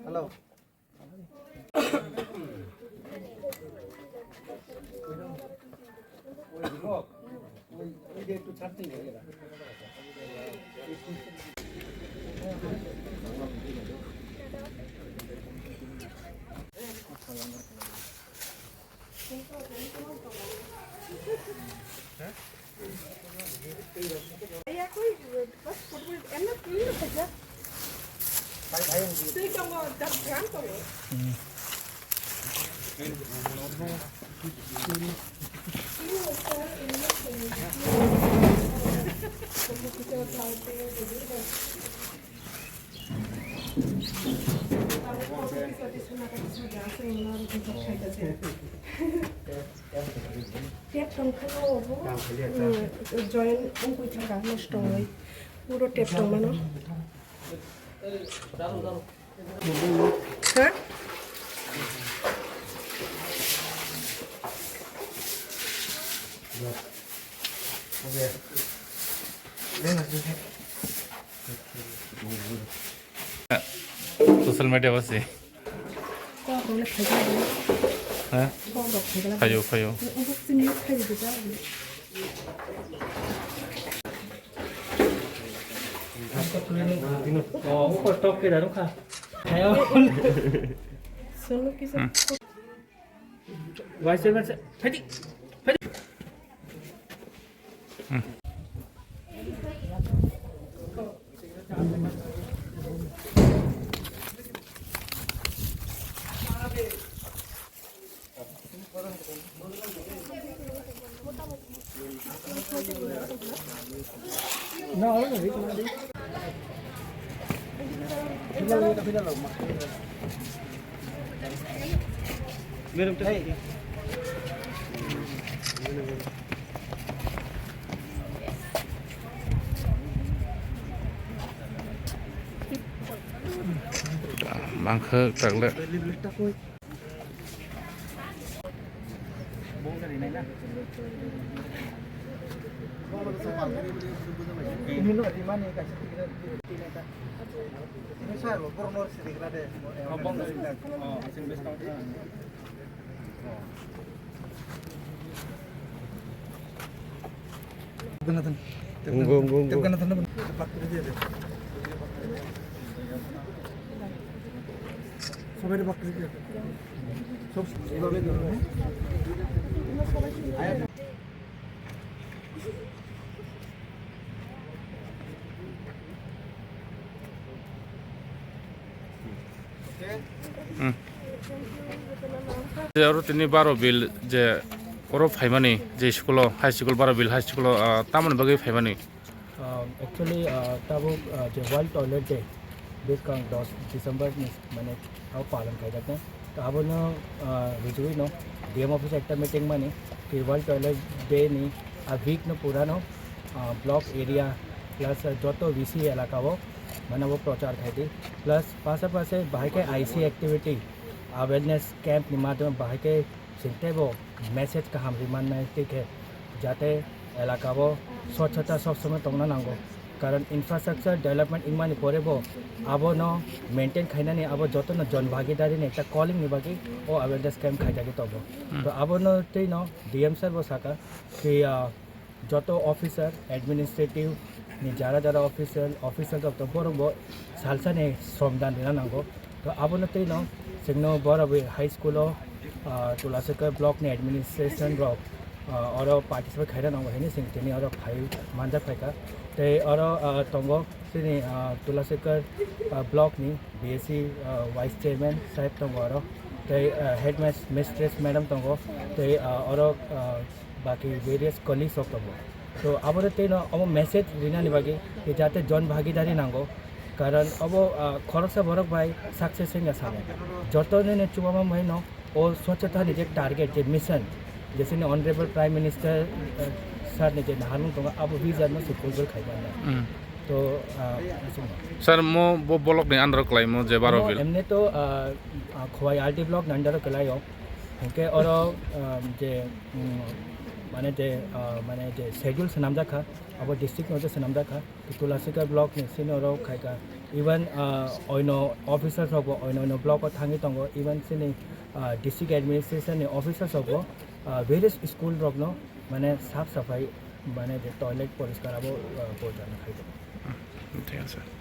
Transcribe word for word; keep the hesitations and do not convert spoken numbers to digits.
Hello. Tep tong khe o bo. Hmm, join wngwi thangkha, nosto wngwi. Uro tep tong mano. Ha? Social media basi. Kok rok le khaijak rok. Ha? Kok rok khaijak rok. Khayo, khayo. Ubuk simi khaijak rok. Oh, uko tok ke daru kha. Khayo. Solo kisa. Hmm. Vice chairman sir, phaidi, phaidi. Hmm. Mangkha tagle. Tepkana than. Unggu, unggu, unggu. Tepkana than. Sobai de bak kri. Sob, sob. Hmm. Je aro tini baro bil je oro phaimani je school o, high school baro bil high school o, ah, tamoni bagwi phaimani? Ah, actually, ah, tabuk, ah, je World Toilet Day, bwskang dos December ni, mane, abo palan khaijaknai. To abono, ah, rwjagwino D M office o ekta meeting mani, ki World Toilet Day ni a week no purano, ah, block area plus, ah, joto V C elaka o, mane, abo prochar khaidi. Plus pasapasi bahai khe I C activity, awareness camp ni madhyome bahai khe chwng teibo message kaham rwmannai twi khe, jate elaka o swchhota sob somoi tongna nango. Karon infrastructure development wngmani pore bo abono maintain khainani abo jotono jon bhagidari ni ekta calling ni bagwi o awareness camp khaijagwi tongo. Hmm. To abono twi no D M sir bo saka ki, ah, joto officer, administrative ni jara jara official, official rok to borok bo salsa ni sromdan rwna nango. To abono twi no chwngno boro bai high school o, ah, Tulasukar block ni administration rok, ah, oro participate khaina nango hwnwi chwng tini oro phai manjak phaikha. Tei oro, ah, tongo chini, ah, Tulasukar, ah, block ni B S C, ah, vice chairman sahib tongo oro. Tei, ah, headmas-, mistress madam tongo. Tei, ah, oro, ah, baki various colleagues rok tongo. To aboro tei no omo message rinani bagwi je jate jon bhagidari nango, karon obo, ah, khoroksa borok bai success wngya sabo. Joto nini chubama bai no o swchhota ni je target, je mission, je chini Honorable Prime Minister, ah, sir ni je naharmung tongo, abo vision no se fulfill khai mano. Hmm. So, ah, sir, mo bo block ni under khlaimo je baro amo bil. Emne to, ah, ah, Khowai R D block ni under khlaio. Hingke oro, ah, je, mm, mane je, ah, mane je schedule swnamjak kha, abo district no je swnamjak kha. Tulasikar block ni sini oro khaika. Even, ah, oino officers rok bo oino oino block o thangwi tongo. Even sini, ah, district administration ni officers rok bo, ah, various school rok no mane saf safai mane je toilet poriskar abo, ah, porjana khai tongo. Thik ase.